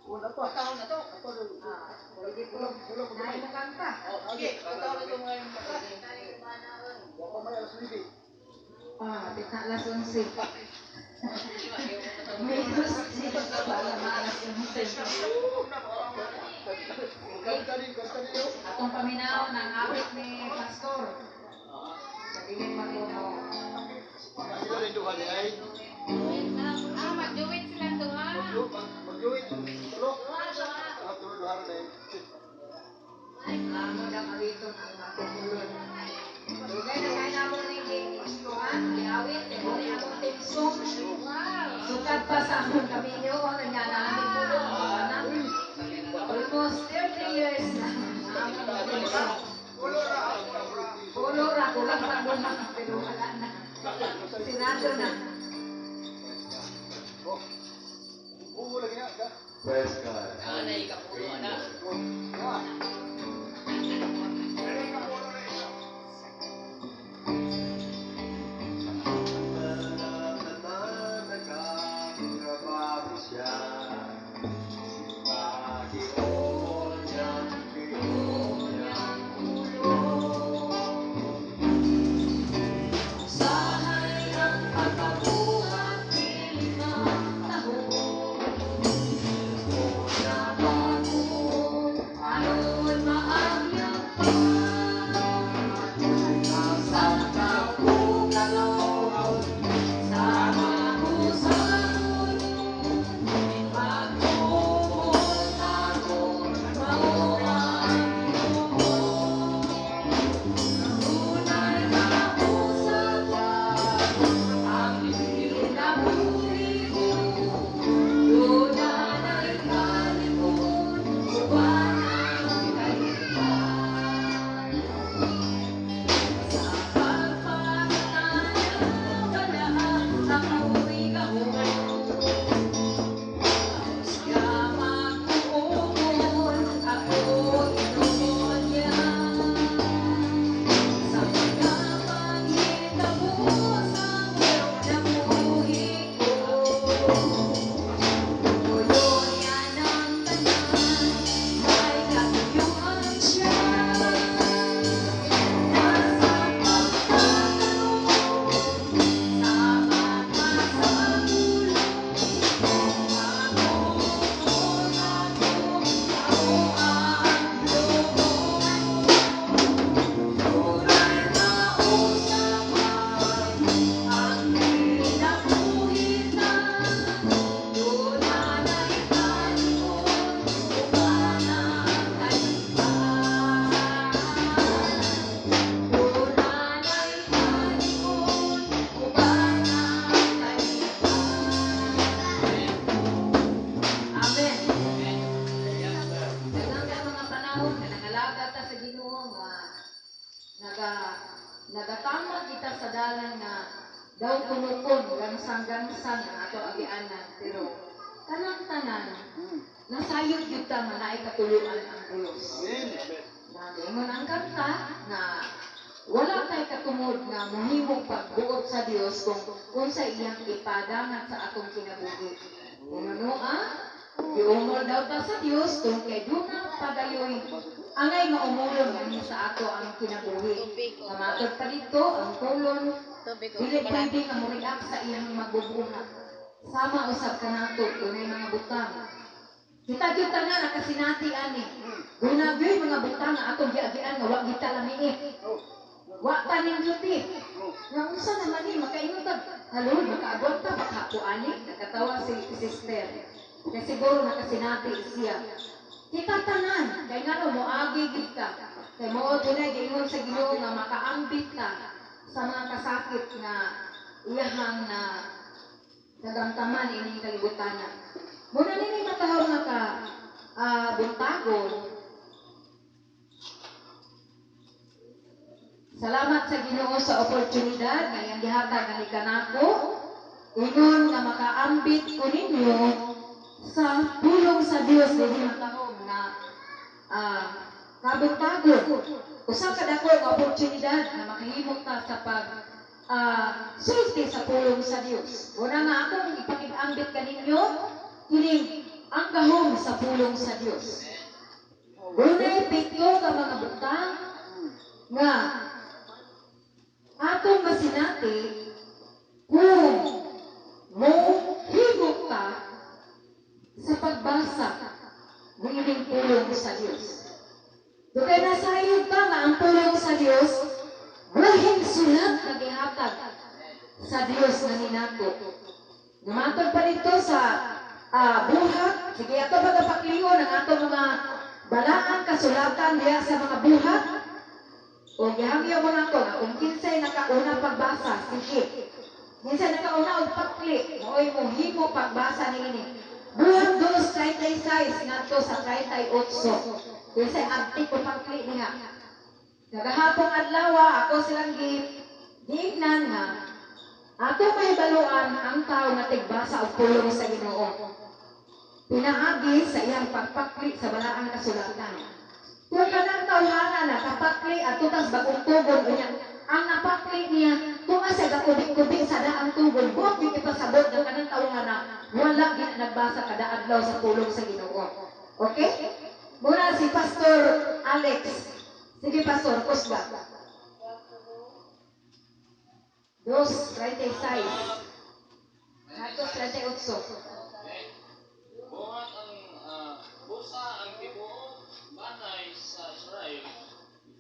Una pa. Taon na to. Apa do? Ah, pwede po. Kulang kulang pa Naay gamay. mo kanta. Oh, sige, taon na to mga yung Wa pa may alas 9. Ah, pita alas 11. Minus 10 para maalas 11. Kanta ni, kanta ni. Oh. Atong paminaw ng awit ni Pastor. Sa dili pa ko mo. Sila rin duha ni ay. Ah, mag-duet silang duha. Mag-duet. Tulo. Ah, tulo duha ra dahil. Amo daw awiton ang matutulon. Dugay na kay namo ni kuan, giawit kay mo ni among team song. Wow. Sukad pa sa among kaminyo na nga namin pulo tanan. Almost 30 years na ang among team song. Pulo ra, kulang pa duha, pero wala na. Sinado na. Oh. Buo lagi na ka. Praise God. Nanay ka puno na. Oh. Ah. Nakatrabaho siya. Pagion niya, gion niyang ulo. Usahay ang pagkabuhat, dili matahong. Una bago, aron maagyan pa. Sa kapukalon, sa makusang pagkumol ako, mao ang Ginoo. Dunay kausaban ang kinabuhi ko. Dunay kalipon, uban ang kalipay. Sa pagpangataya, ako'y gahom. Siya mag-uukol, ako tinuod niya. Sa mga panghitabo sa kinabuhi ko. Tuyo niya ng tanan, may katuyuan siya. Nasa pagtatanong, sa pagkasagulo, ako, ako, ako ang Ginoo. Dunay kausaban ang kinabuhi ta. Dunay kalipon, uban ang kalipay. Dunay kalipon, uban ang kalipay. Amen. Daghang kay mga panahon nga nangalaga ta sa Ginoo nga nagatama kita sa dalan nga daw tunukon, gangsang-gangsang ang ato agianan, pero kanang tanan nasayod gyud ta nga naay katuluan ang pulos. Amen. Na ingon ang kanta nga wala tay katungod nga mohimo pagbuot sa Dios kung unsa iyang ipadangat sa atong kinabuhi. Uno ah, giungol daw ta sa Dios kung kay duna pagayoy angay nga umulon ani sa ato ang kinabuhi. Nga matod pa dito ang kolon Tubig o dili pwede nga mo-react sa iyang magbubuhat. Sama usab kanato, dunay mga butang. Kita gyud tanan nakasinati ani. Duna gyud mga butang nga atong giagian nga wa kita lamii. Wa pa nindoti. Nga unsa naman ni makaingon ta, "Halo, makaagwanta ba ka ko ani?" Nakatawa si sister. Kay siguro nakasinati siya. Kita tanan, kay ngano moagi gid ka. Kay mao dunay giingon sa Ginoo nga makaambit ka sa mga kasakit nga iyahang na nagamtaman ining kalibutan. Muna nini matahom nga ka buntagon. Salamat sa Ginoo sa oportunidad nga iyang gihatag ani kanako. Ingon nga makaambit ko ninyo sa pulong sa Dios dinhi matahom nga kabuntagon. Usa ka dako nga oportunidad nga makahimo ta sa pag sulti sa pulong sa Dios. Una nga akong ipakig-ambit kaninyo kining ang gahom sa pulong sa Dios. Dunay 7 ka mga butang nga atong masinati kung mo higop ka sa pagbasa niining pulong sa Dios. Dugay nasayod ka nga ang pulong sa Dios buhing sulat nga gihatag sa Dios nga ninato. Namatod pa dito sa Buhat. Sige, ato pagkapaklion ang ato mga balaan kasulatan diya sa mga Buhat. O gihangyo mo nato nga kung kinsay nakauna pagbasa, sige. Kinsay nakauna og pakli, maoy mo himo pagbasa niini. Buhat 2:36 ngadto sa 38. Kinsay abtik o pakli niya. Nagahapong adlaw ako silang giingnan nga ato mahibaluan ang tao nga tigbasa og pulong sa Ginoo. Pinaagi sa iyang pagpakli sa balaang kasulatan. Kung kanang tawhana na kapakli at tutas bagong tugon unya, ang napakli niya kung asa gakubi-kubi sa daang tugon, buot yung ipasabot ng kanang tawhana, wala gid nagbasa kada adlaw sa pulong sa Ginoo. Okay? Muna si Pastor Alex. Sige, Pastor, kusga. 2:36. Nato 38. Buhat ang busa ang tibuok banay sa Israel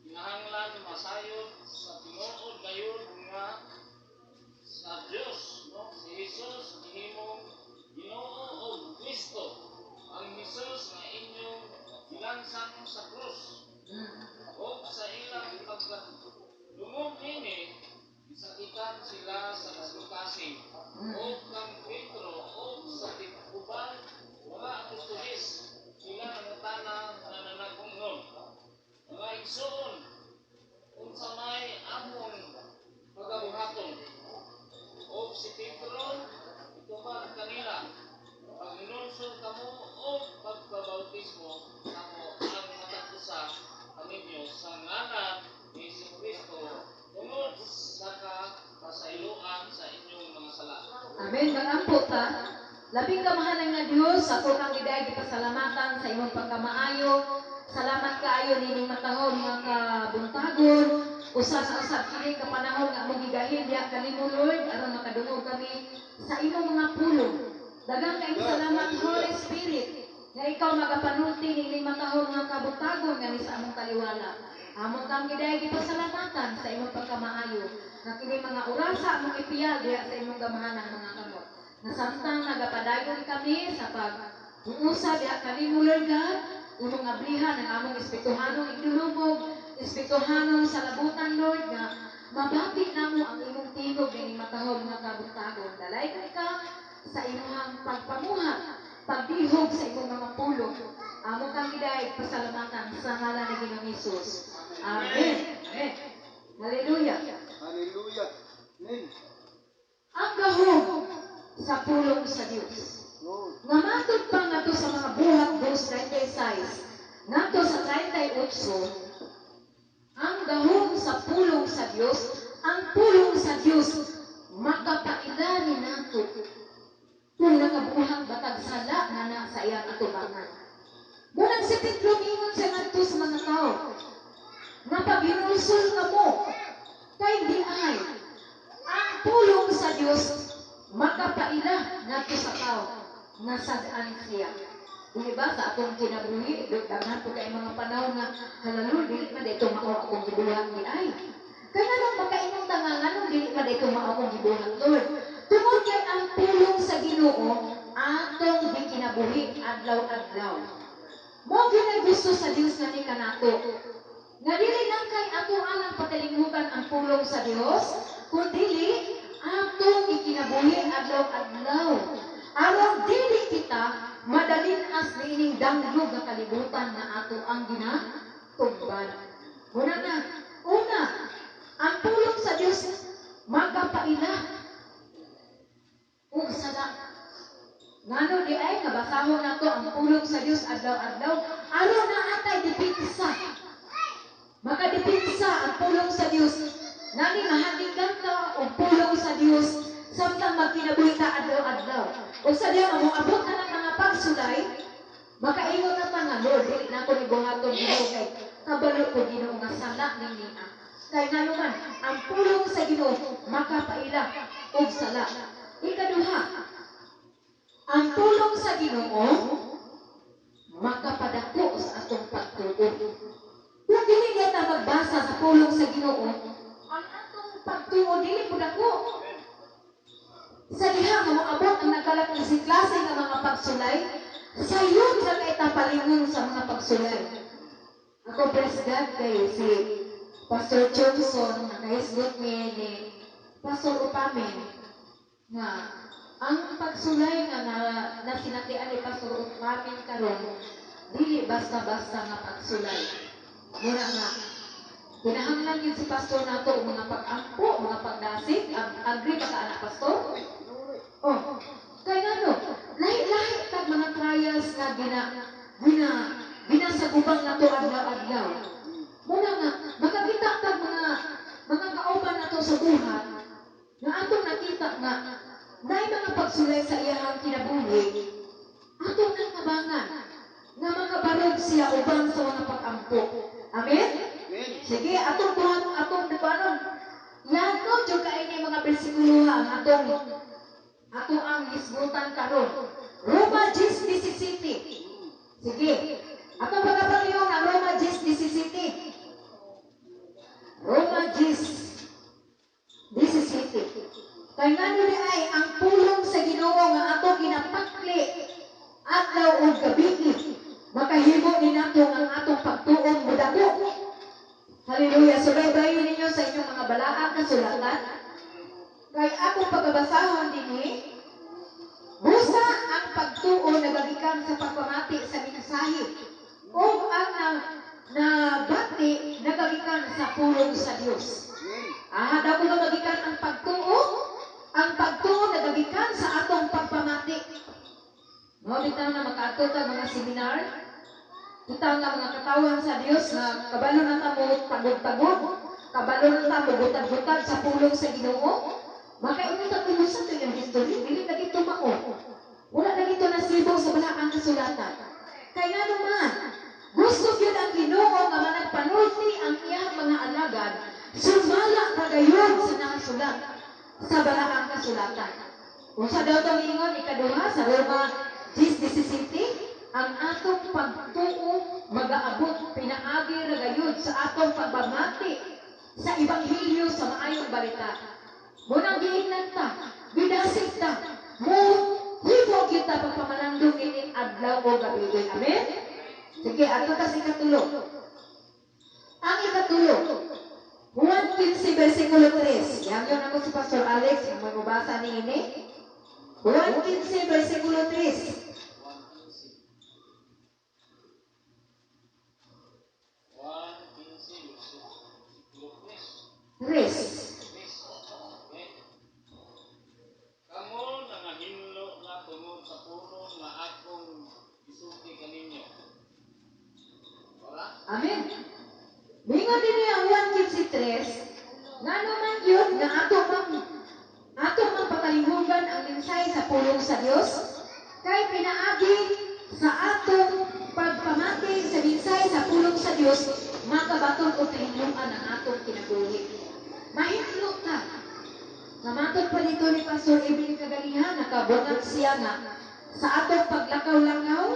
kinahanglan masayod sa tinuod gayud nga sa Dios, no, si Jesus gihimong Ginoo ug Kristo, ang Jesus nga inyong gilansang sa krus. Ug sa ilang pagkadungog niini, gisakitan sila sa kasing-kasing ug kang Pedro ug sa uban mga apostoles sila nangutana nga nanag-ungnon, "Mga igsoon, unsa may among pagabuhaton?" Ug si Pedro itubag kanila, "Paghinulsol kamo ug pagpabautismo kamo ang matag usa kaninyo sa ngalan ni Jesucristo tungod sa kapasayloan sa inyong mga sala." Amen. Magampo ta. Labing kamahalan nga Dios, ako kang giday gipasalamatan sa imong pagkamaayo. Salamat kaayo nining matahom nga kabuntagon. Usa sa usab kini ka panahon nga among gigahin diha kanimo, Lord, aron makadungog kami sa imong mga pulong. Daghang kaayong salamat, Holy Spirit, nga ikaw magapanulti nining matahom nga kabuntagon ngani sa among taliwala. Amo kang giday gipasalamatan sa imong pagkamaayo. Nga kini mga orasa among ipiyal diha sa imong gamahanang mga kamot. Nga samtang nagapadayon kami sa pag-uusa diha kanimo, Lord God, imong ablihan ang among espirituhanong igdulubog, espirituhanong salabutan, Lord, nga mabati namo ang imong tingog nining matahom nga kabuntagon. Dalaygon ka sa imong pagpamuhat, pagdihog sa imong mga pulong. Amo kang giday pasalamatan sa ngalan ni Ginoong Hesus. Amen. Amen. Hallelujah. Hallelujah. Amen. Ang gahom sa pulong sa Dios. Lord. Nga matod pa ngadto sa mga Buhat 2:36, ngadto sa 38, ang gahom sa pulong sa Dios, ang pulong sa Dios makapaila ni nato kung nakabuhat batag sala nga na sa iyang atubangan. Munang si Pedro miingon siya ngadto sa mga tao, nga paghinulsol ka mo, kay di ay, ang pulong sa Dios makapaila ngadto sa tao nga sad-an siya. Di ba sa akong kinabuhi, daghan po kay mga panahon nga hala Lord, dili man dito mao akong gibuhat ni ay. Kaya nang makaingon ta nga nganong dili man dito mao akong gibuhat, Lord? Tungod kay ang pulong sa Ginoo atong gikinabuhi adlaw-adlaw. Mo gyud gusto sa Dios nga ni kanato. Nga dili lang kay ato alang patalinghukan ang pulong sa Dios, kun dili atong ikinabuhi adlaw-adlaw. Aron dili kita madalin-as niining danglog nga kalibutan nga ato ang ginatugban. Una na, una, ang pulong sa Dios makapaila ug sala. Ngano di ay nga basahon nato ang pulong sa Dios adlaw-adlaw aron naa atay depensa. Makadepensa ang pulong sa Dios. Nani mahatinggan ka og pulong sa Dios samtang magkinabuhi ka adlaw-adlaw. O sa diya nga moabot na ng mga pagsulay, Makaingon na ta nga, "Lord, dili na ako ni buhaton, Ginoo, kay kabalo ko, Ginoo, nga sala ni niya." Kay ngano man, ang pulong sa Ginoo makapaila og sala. Ikaduha, ang pulong sa Ginoo makapadako sa atong pagtuo. Kung dili niya ta magbasa sa pulong sa Ginoo, ang atong pagtuo dili mo dako. Sa diha nga moabot ang nagkalak-klase nga mga pagsulay, sayon ra kay ta palingon sa mga pagsulay. Ako, praise God, kay si Pastor Johnson nakahisgot ni Pastor Upamin nga ang pagsulay nga na nasinatian ni Pastor Upamin karon dili basta-basta nga pagsulay. Mura nga kinahanglan gyud si Pastor nato og mga pag-ampo, mga pagdasig. Agree ba ka ana, Pastor? Oh, kay ngano, lahi-lahi tag mga trials nga gina gina ginasagubang nato adlaw-adlaw. Muna nga makakita tag mga kauban nato sa buhat nga atong nakita nga naay mga pagsulay sa iyahang kinabuhi, atong nakabangan nga makabarog siya uban sa mga pag-ampo. Amen? Amen. Sige, atong buhat, atong dupanon. Yan no, jud kay ni mga bersikulo ha, ang ato ang hisgutan karon. Roma 10:17. Sige. Atong pagkapalihong ang Roma 10:17. Roma 10:17. Kay ngano di ay ang pulong sa Ginoo nga ato ginapakli adlaw ug gabi, makahimo ni nato ang atong pagtuon modako. Hallelujah. Subaybayon ninyo sa inyong mga balaang kasulatan. Kay akong pagkabasahon dinhi, busa ang pagtuo nagagikan sa pagpamati sa mensahe ug ang nabati nagagikan sa pulong sa Dios. Amen. Ah, daw ko magikan ang pagtuo. Ang pagtuo nagagikan sa atong pagpamati. Mao bitaw na makaadto ta mga seminar. Kita nga mga katawhan sa Dios nga kabalo na ta mo tagog-tagog, kabalo na ta mo gutad-gutad sa pulong sa Ginoo. Makaingon ta kung sa iyang history, dili na gito mao. Wala na gito nasibo sa balaang kasulatan. Kay ngano man, gusto gyud ang Ginoo nga managpanulti ang iyang mga alagad, sumala kagayon sa nakasulat sa balaang kasulatan. Unsa daw tong ingon ikaduha sa Roma 10:17, ang atong pagtuo magaabot pinaagi ra gayud sa atong pagpamati sa ebanghelyo, sa maayong balita. Munang giingnan ta, gidasig ta, mo himo gyud ta pagpamalandong ini adlaw o gabi. Amen? Sige, ato ta sa ikatulo. Ang ikatulo, Juan 15 versikulo 3. Yang yun ako si Pastor Alex, ang magbabasa ni ini. Juan 15 versikulo 3. 1:15, versikulo 3. 3. Okay. Kamo nangahinlo na tungod sa pulong nga akong gisulti kaninyo. Wala? Amen. Mingon din niya ang Juan 15:3, ngano man yun nga ato mang patalihugan ang mensahe sa pulong sa Dios, kay pinaagi sa atong pagpamati sa mensahe sa pulong sa Dios, makabaton og kahinloan ang atong kinabuhi. Mahitlo ta. Namatod pa dito ni Pastor Emily kaganihan, nakabungat siya nga sa atong paglakaw-lakaw,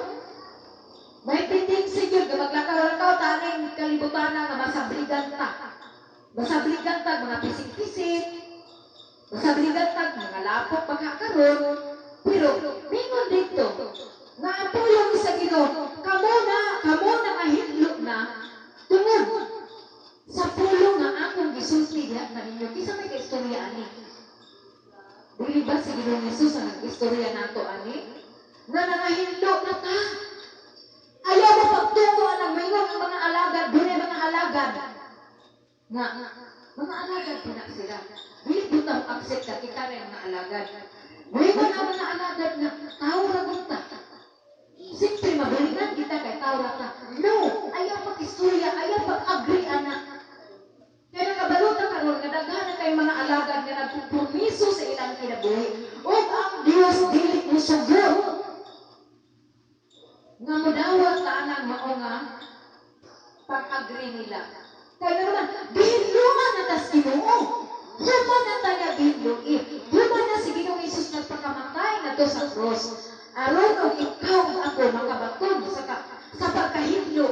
may tendency yun, nga maglakaw-lakaw, taning kalibutan nga masabligan ta. Masabligan ta, mga pisik-pisik, masabligan ta, mga lapok makakaroon. Pero, mingon dito, nga ang pulong sa Ginoo, kamo na nga hinlo na, tungod sa pulong nga akong gisulti diha kaninyo. Kinsa may kaistorya ani? Dili ba si Ginoong Hesus ang nag-istorya nato ani? Nga nangahinlo na ta. Ayaw mo pagtuo ang maingon ang mga alagad, dunay mga alagad. Nga, mga alagad po na sila. Dili po ta accept ka kita na mga alagad. Maingon ang mga alagad nga, tao ra gud ta. Siyempre, mabulingan kita kay tao ra ta. No, ayaw pag-istorya, ayaw pag-agree ana. Kaya nakabaluta karon nga daghan na kay mga alagad nga nagkompromiso sa ilang kinabuhi. Ug ang Dios dili mo sugot. Nga modawat ta anang mao nga pag-agree nila. Kaya naman, gihinluan na tas Ginoo. Human na tayo gihinlui. Human na si Ginoong Hesus nagpakamatay na to sa cross. Aron og ikaw ug ako makabaton sa pagkahinlo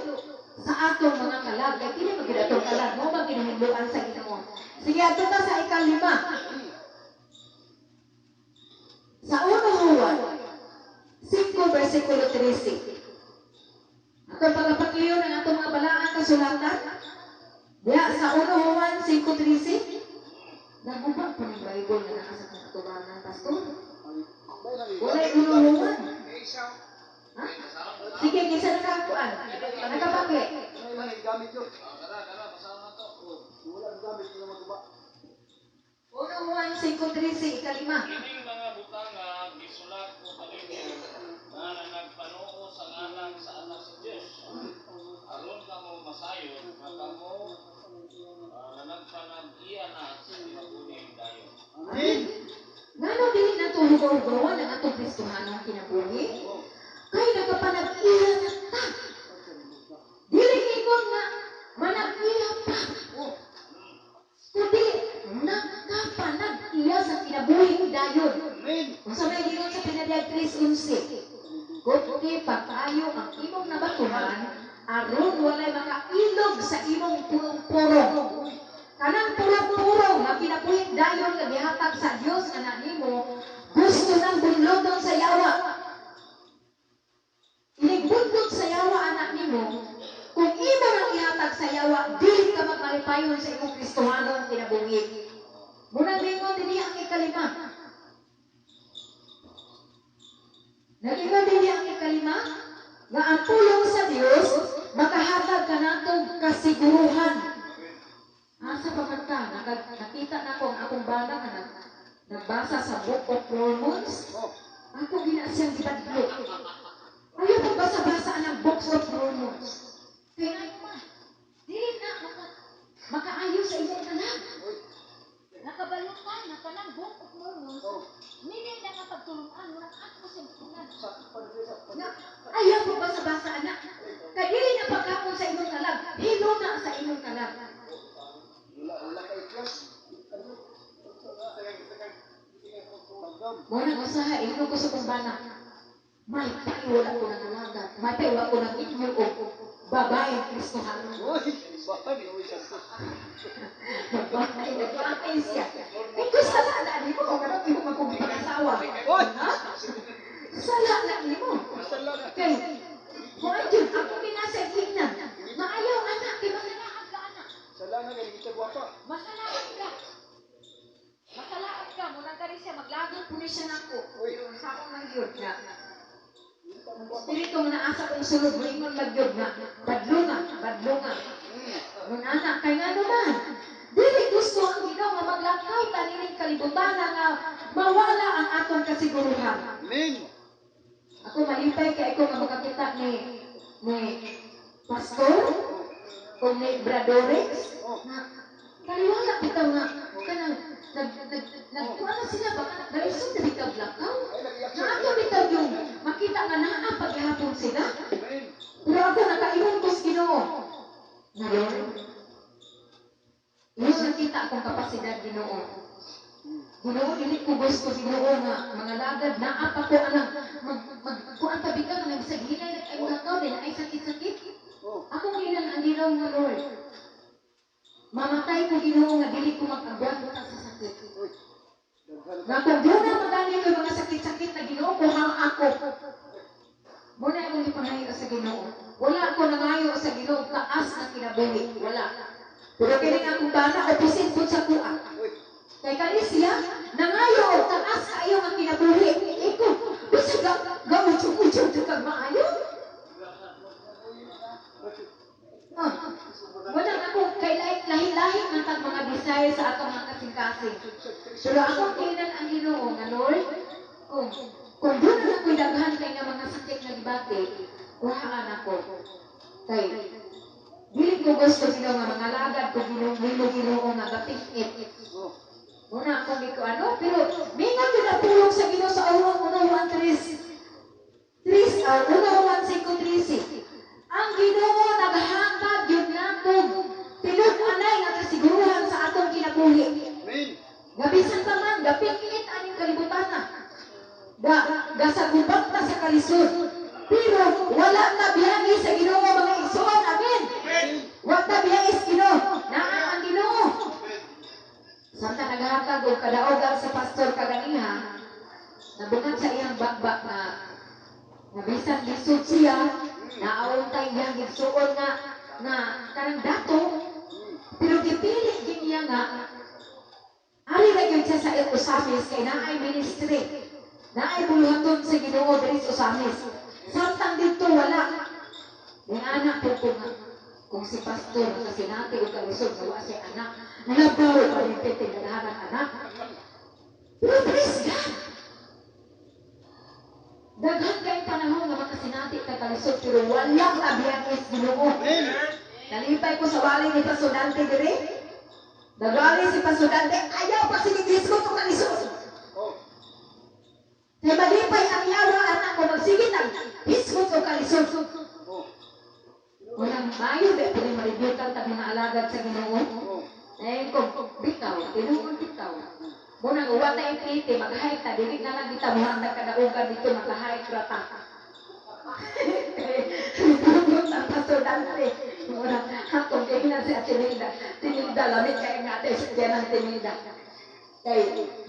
sa atong mga kalag. Kay kini man gyud atong kalag, mao man ginahinloan sa Ginoo. Sige, adto ta sa ikalima. Sa 1 Juan 5 versikulo 13. Atong pagapakliyon ang atong mga balaan kasulatan. Diya sa 1 Juan 5:13. Naguba pa ng Bible nga naa sa akong atubangan, Pastor. Walay 1 Juan. Ha? Sige, kinsa nakakuan? Nakapakli. Ano lang gamit yun? Tara, tara, basahon na to. Wala ang gamit na maguba. 1 Juan 5:13, ikalima. Kining mga butanga gisulat ko kaninyo nga nagpanuo sa ngalan sa Anak sa Dios. Aron kamo masayon nga kamo na nagpanag-iya na sa kinabuhing dayon. Amen. Ngano dili nato hugaw-hugawan ang atong Kristohanong kinabuhi? Kay nagapanag-iya na ta. Dili ingon nga manag-iya pa. Kundi nakapanag-iya sa kinabuhing dayon. Amen. Unsa may gingon sa Pinadiyag 3:11? Gupti pagkaayo ang imong nabatuhan aron walay makailog sa imong purong-purong. Kanang purong-purong nga kinabuhing dayon nga gihatag sa Dios nga na nimo, gusto nang bunloton sa yawa. Inigbunlot sa yawa anak nimo, kung imo nang ihatag sa yawa, dili ka magmalipayon sa imong Kristohanong kinabuhi. Munang mingon dinhi ang ikalima. Nagingon dinhi ang ikalima nga ang pulong sa Dios makahatag kanatong kasiguruhan. Asa pa man ka, nakita na ko ang akong bana nga nagbasa sa Book of Mormons. Ako gina siyang gibadlok. Ayaw pagbasa-basa ang Books of Mormons. Kaya nga man, dili na makaayo sa imong kalag. Nakabalutan na kanang Book of Mormons. Nili na kapagtulungan, murag ako sa bukunan. Nga, ayaw pagbasa-basa anak. Kay dili na pagkaon sa imong kalag, hilo na sa imong kalag. Wala, wala ka iklas. Mo nang usaha, ingon ko sa kong bana. May pay wala ko nang alagad. May pay wala ko nang inyo og babae Kristohano. Uy, baka ni Uy Santos. Babae, babae siya. Eh, kung sala na nimo, o kanang imo magkong pag-asawa. Uy! Ha? Sala na nimo. Masala na. Kay, kung ayun, ako ginasa hingnan. Maayaw anak, kay masalaag ka anak. Sala na kay kita gwapa. Masalaag ka. Masalaag ka, murag ka rin siya maglagot. Lagot po ni siya nako. Uy. Pero sa akong lang yun nga. Espiritu nga naa sa kong sulod, moingon magyud nga. Badlunga, badlunga. Ngun anak, kay nga naman, dili gusto ang Ginoo nga maglakaw tanining kalibutan nga mawala ang atong kasiguruhan. Amen. Ako malipay kay ako nga makakita ni Pastor o ni Bradorex na kaliwala bitaw nga kanang nag nag nagkuan na sila ba nalisod na bitaw lakaw. Ay, nag-iyak Na siya. ato bitaw yung makita nga naa paghapon sila. Amen. Pero ako nakaingon ko sa Ginoo. Na Lord, iyo nakita akong kapasidad Ginoo. Ginoo, dili ko gusto Ginoo nga mga lagad naa pa ko anang mag mag kuan tabi ka nga bisag hinay na kay lakaw din ay sakit-sakit. Oh. Ako ginan ang Ginoo nga Lord. Mamatay ko Ginoo nga dili ko mag-agwanta sa sakit. Uy. Daghan. Nga kung doon na magani ko mga sakit-sakit na Ginoo kuha ako. Muna akong ipangayo sa Ginoo. Wala ako nangayo sa Ginoo taas na kinabuhi. Wala. Pero kini nga akong bana opposite pud sa kuha. Uy. Kay kani siya nangayo og taas kaayo nga kinabuhi. Iko bisag ga utsog-utsog jud kag maayo. Ah, wala ako kay lahi-lahi man tag mga desire sa atong mga kasing-kasing. Pero akong kinan ang Ginoo nga Lord, kung doon na ako'y daghan kay nga mga sakit nga gibati, kuhaan ako. Kay dili ko gusto Ginoo nga mga lagad ko Ginoo nimo Ginoo nga gapit-it. Oh. Muna akong iko ano, pero mingon jud ang pulong sa Ginoo sa 1 1 3 3 1 1 5 Pero wala na biyangi sa Ginoo mga igsoon. Amen. Wa ta biyangi sa Ginoo. Naa ang Ginoo. Samtang naghatag og kadaogan sa pastor kaganiha, nabungat sa iyang bakbak na nga bisan lisod siya, naauntay iyang igsuon nga nga kanang dato, pero gipili gyud niya nga ari ra gyud siya sa Ozamis kay naay ministry. Naay buluhaton sa Ginoo diri sa Ozamis. Samtang didto wala. May anak po ko nga kung si pastor nakasinati og kalisod nga wa siya anak, labaw pa rin tindahan anak. Pero praise God! Daghan kay panahon nga makasinati ka kalisod pero wala tabihan is Ginoo. Nalipay ko sa wali ni Pastor Dante dire. Nagwali si Pastor Dante, ayaw pa sige gisgot og kalisod. Kay malipay ang yawa anak ko magsige nag hisgot og kalisod. Walang mayo ba pwede ma-review kan ta mga alagad sa Ginoo. Eh kung bitaw, tinuod bitaw. Muna nga wa ta iplite, mag-hike ta dili na lang kita muhatag kadaugan dito maka-hike ra ta. Kay ang Pastor Dante. Muna atong gihinan si Ate Nilda. Tinilda lamit kay nga ate sa ng Tinilda. Kay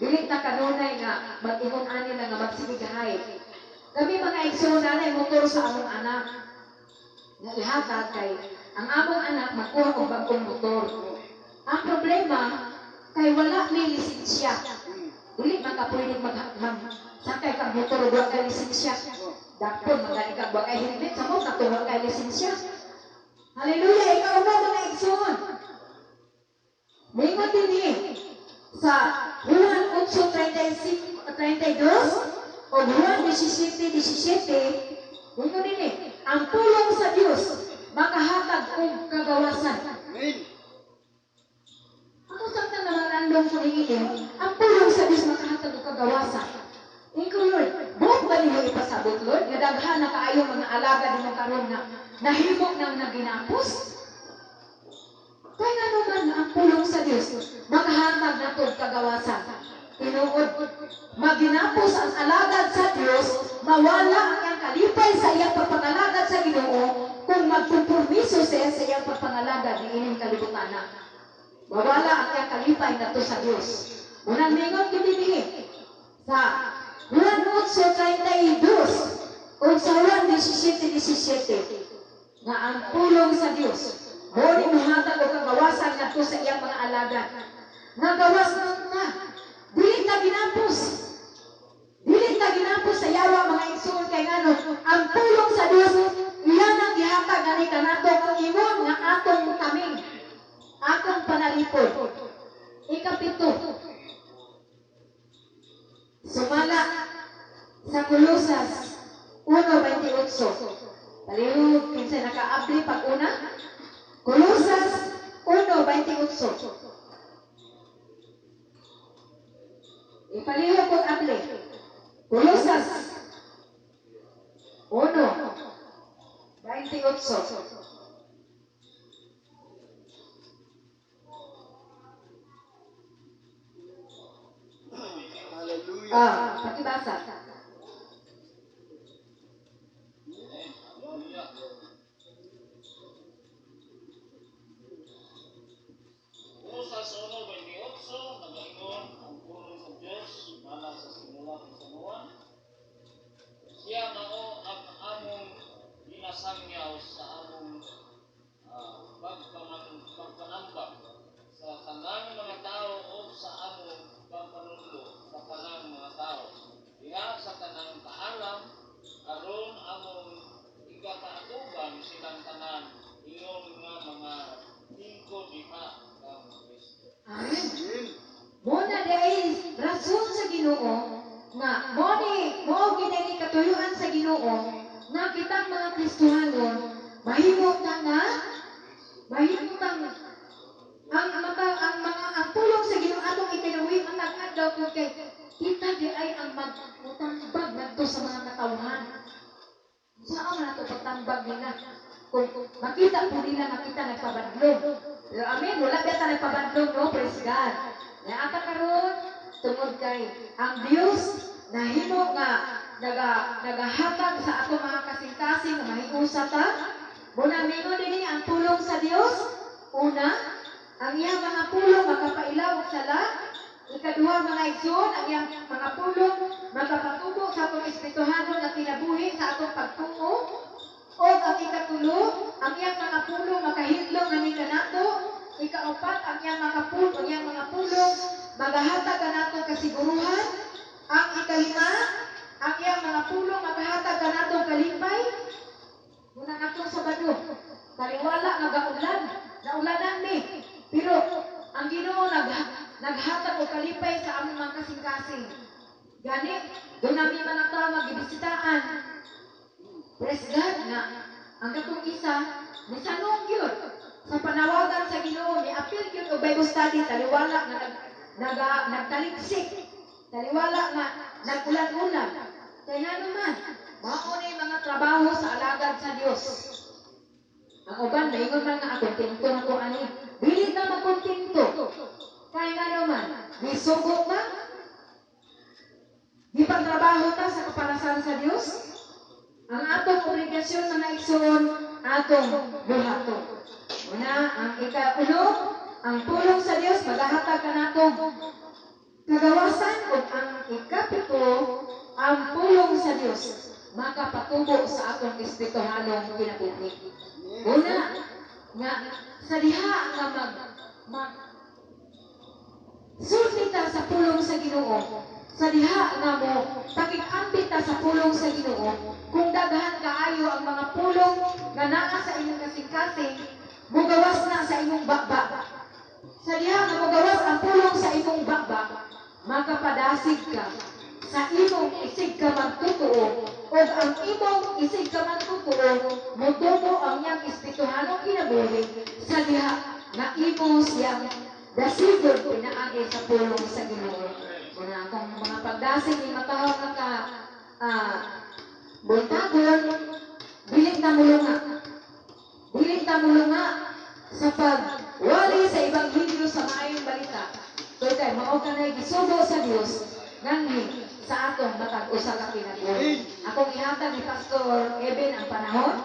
dili ta kanunay nga mag-ingon ani na nga magsigig hike. Kami mga igsoon nanay motor sa among anak. Nga ihatag kay ang among anak magkuha og bag-ong motor. Ang problema kay wala may lisensya. Dili man ka pwede mag sakay kag motor ug wa kay lisensya. Dakpon man gani kag wa kay helmet sa mo katong wa kay lisensya. Hallelujah, ikaw mo mga igsoon. Moingon dinhi sa Juan 8:35 32 o Juan 17:17, moingon dinhi, ang pulong sa Dios makahatag og kagawasan. Amen. Ako samtang namanandong ko niini, ang pulong sa Dios makahatag og kagawasan. Ingon Lord, buot ba ninyo ipasabot, Lord? Nga daghan na kaayo mga alagad nimo karon nga nahimo nang naginapos? Kaya nga naman ang pulong sa Dios makahatag nato og kagawasan. Tinuod, maginapos ang alagad sa Dios, mawala ang iyang kalipay sa iyang pagpangalagad sa Ginoo kung magkompromiso siya sa iyang pagpangalagad niining kalibutan. Mawala ang iyang kalipay ngadto sa Dios. Unang mingon gyud dinhi sa Juan 8:32 o sa Juan 17:17 nga ang pulong sa Dios mo ni muhatag og kagawasan ngadto sa iyang mga alagad. Nagawas nun ta. Dili ta ginapos. Dili ta ginapos sa yawa mga igsoon kay ngano ang pulong sa Dios iyan ang gihatag ani kanato ang ingon nga atong kaming atong panalipod. Ikapito, sumala sa Kolosas 1:28. Palihog kinsa nakaabli pag una? Kolosas 1:28. Ipalihog kong abli. Kolosas 1:28. Hallelujah. Ah, pakibasa. Hallelujah. Usas 1:28, nagaingon ang pulong sa Dios mana sa simula sa. Siya mao ang among ginasangyaw sa among pagpanambak sa tanang mga tao o sa among pagpanudlo sa tanang mga tao. Diha sa tanang kaalam aron among ikapaatuban silang tanan ingon nga mga tingkod diha kang Kristo. Amen. Amen. Muna dahil rason sa Ginoo nga mo ni mao gid ni katuyuan sa Ginoo nga kitang mga Kristohanon mahimo ta nga mahimo tang ang maka ang mga ang pulong sa Ginoo atong ikinabuhi matag adlaw kung kay kita di ay ang magmutambag ngadto sa mga katawhan. Saan man ato pagtambag nila? Kung makita po nila nga kita nagpabadlong. Pero amen, wala ba ta nagpabadlong, no? Praise God. Naata karon tungod kay ang Dios nahimo nga nagahatag sa atong mga kasing Maghiusa ta. Muna mingon dinhi ang pulong sa Dios. Una, ang iyang mga pulong makapailaw og sala. Ikaduha, mga igsoon, ang iyang mga pulong makapatubo sa atong espirituhanon nga kinabuhi sa atong pagtuo. O ang ikatulo, ang iyang mga pulong makahidlong ani kanato. Ikaupat, ang iyang mga pulong magahatag kanatong kasiguruhan. Ang ikalima, ang iyang mga pulong makahatag kanatong kalipay. Muna katong Sabado, taliwala nga gaulan, naulanan ni. Pero ang Ginoo naghatag og kalipay sa among mga kasing-kasing. Gani, doon nami mga tao magibisitaan. Praise God nga ang katong isa misanong gyud sa panawagan sa Ginoo, miapil gyud og Bible study taliwala nga nagtaliksik, taliwala nga nag-ulan-ulan. Kaya ngano man, mao ni mga trabaho sa alagad sa Dios. Ang uban maingon man nga kontento na ko ani. Dili ta makontento. Kaya ngano man, misugo ba? Gipatrabaho ta sa kapalasan sa Dios. Ang atong obligasyon, mga igsoon, atong buhaton. Una, ang ikauno, ang pulong sa Dios magahatag kanatong kagawasan, ug ang ikapito, ang pulong sa Dios makapatubo sa atong espirituhanong kinabuhi. Una, nga sa diha nga mag sulti ta sa pulong sa Ginoo, sa diha nga mo pakig-ambit ta sa pulong sa Ginoo, kung daghan kaayo ang mga pulong nga naa sa imong kasing-kasing, mugawas na sa imong baba. Sa diha nga mugawas ang pulong sa imong baba, makapadasig ka sa imong isig ka magtotoo, ug ang imong isig ka magtotoo motubo ang iyang espirituhanong kinabuhi sa diha nga imo siyang dasigon pinaagi sa pulong sa Ginoo. Una akong mga pagdasig ni matahong nga ka buntagon, dili ta mulunga. Dili ta mulunga sa pagwali sa ebanghelyo sa maayong balita. Kay kay mao kanay gisugo sa Dios nganhi sa atong matag usa ka kinabuhi. Akong ihatag ni Pastor Eben ang panahon.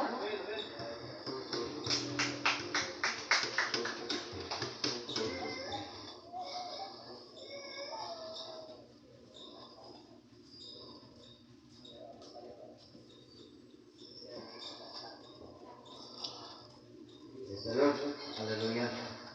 Praise the Lord. Hallelujah.